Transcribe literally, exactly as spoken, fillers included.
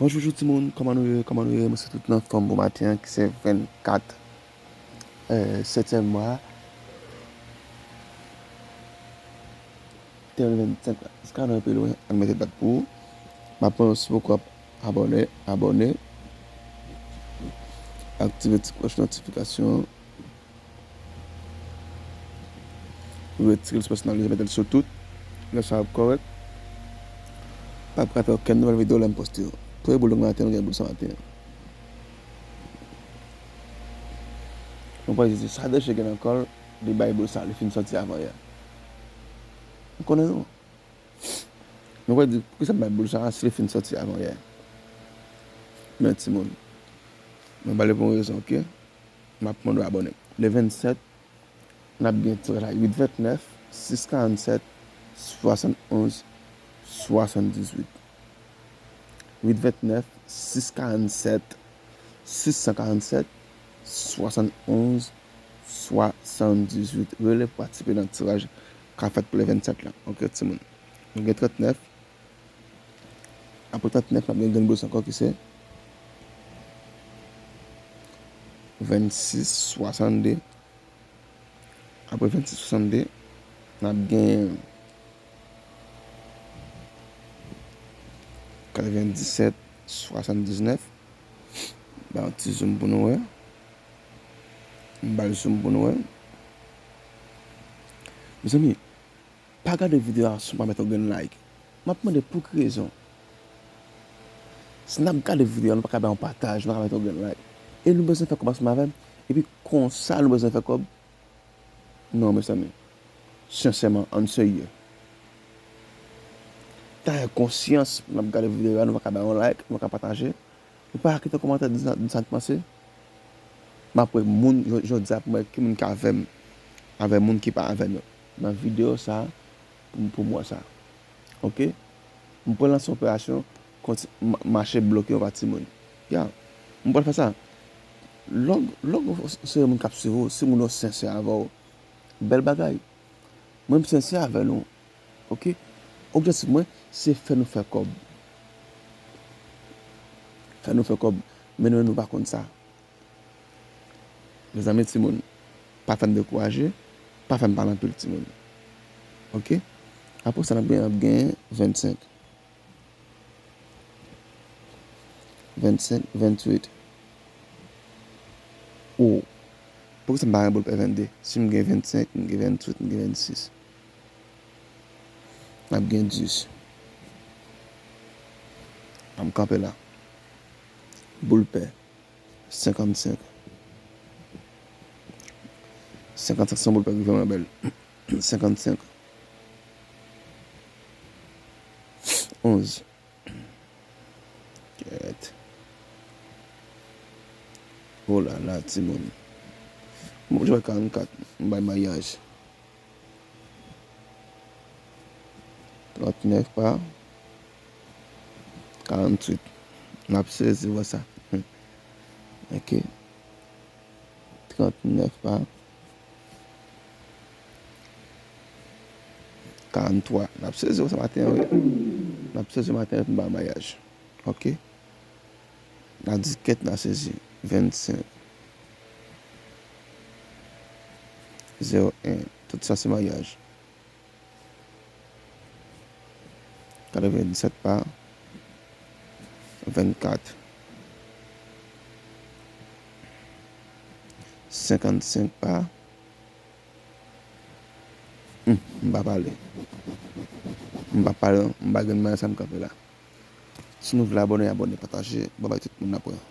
Bonjou, bonjou timoun, kòman nou ye? Kòman nou ye? Mwen swete tout anfòm pou maten an ki se vennkat, eh, setyèm mwa, de mil vennsenk la. Jiska nou pi lwen, ann mete dat pou ou. M ap mande w si w poko abòne, abòne. Aktive ti klòch notifikasyon an. Retire l sou pèsonalize, mete l sou tout. Lè sa ap kòrèk. P ap rate okenn nouvèl videyo lè m poste yo. Premye boul nou gen maten, nou gen boul sa maten an. Nou pral di sa Deshe gen nan kò l, li bay boul sa, li fin sòti avan yè. M konnen non. Nou pral di, poukisa m bay boul sa, si li fin sòti avan yè? Men timoun. Mwen pale pou yon rezon, oke? M ap mande w abòne. Le vennsèt, n ap gen tiraj la uit vennèf, sis karannsèt, swasannonz, swasanndizuit. Uit vennèf, sis karannsèt, sis san karannsèt, swasannonz, swasanndizuit. Rele pou patisipe nan tiraj k ap fèt pou le vennsèt la. Oke, timoun. Nou gen trannèf. Apre trannèf, n ap gen grenn boul sa ankò ki se vennsis swasannde. Apre vennsis swasannde, n ap gen katrevendisèt swasanndiznèf. Ba yon ti zoom pou nou wè. M ba l zoom pou nou wè. Mezanmi, pa gade videyo a san w pa mete yon grenn like. M ap mande pou ki rezon. Si n ap gade videyo a, nou pa ka bay yon pataj, nou pa ka mete yon grenn like. E nou bezwen fè kòb ansanm avè m. Epi konsa nou bezwen fè kòb. Non, mezanmi. Sensèman, ann serye. Travay konsyans, n ap gade videyo a, nou pa ka bay yon like, nou pa ka pataje. Nou pa ka kite yon kòmantè di sa, di sa n panse. M ap wè moun, jodi a pou m wè ki moun ki avè m, avè moun ki pa avè nou. Nan videyo sa, pou m, pou m wè sa. Oke? M pral lanse yon operasyon kont m-, mache bloke yon pa timoun. Ya. M pral fè sa. Lè w, lè w se moun k ap swiv ou, si moun yo sensè avè w, bèl bagay. Mwen, m sensè avè nou. Oke? Objektif mwen, se fè nou fè kòb. Fè nou fè kòb. Men nou menm nou pa konn sa. Mezanmi, timoun, pa fè m dekouraje, pa fè m pale anpil, timoun. Oke? Apre sa, n ap gen, n ap gen vennsenk. Vennsenk, vennuit. O. Poukisa m pa gen boul pè vennde? Si m gen vennsenk, m gen vennuit, m gen vennsis. N ap gen dis. An m kanpe la. Boul pè. Senkannsenk. Senkannsenk se yon boul pè ki vrèman bèl. Senkannsenk. Onz. Kèt. O la la, timoun. Bon, m jwe karannkat. M bay mayaj. Trannèf pa karanntuit. N ap sezi wè sa. Oke. Trannèf pa karanntwa. N ap sezi wè sa maten an, wi. N ap sezi maten an pou n bay mayaj. Oke. N a di kèt, n a sezi. Vennsenk. Zewo en. Tout sa se mayaj. Katrevendisèt pa vennkat. Senkannsenk pa, hmm, m pa pale. M pa pale, non. M pa gen mal sa m kanpe la. Si nou vle abòne, abòne, pataje. Babay tout moun, n ap wè.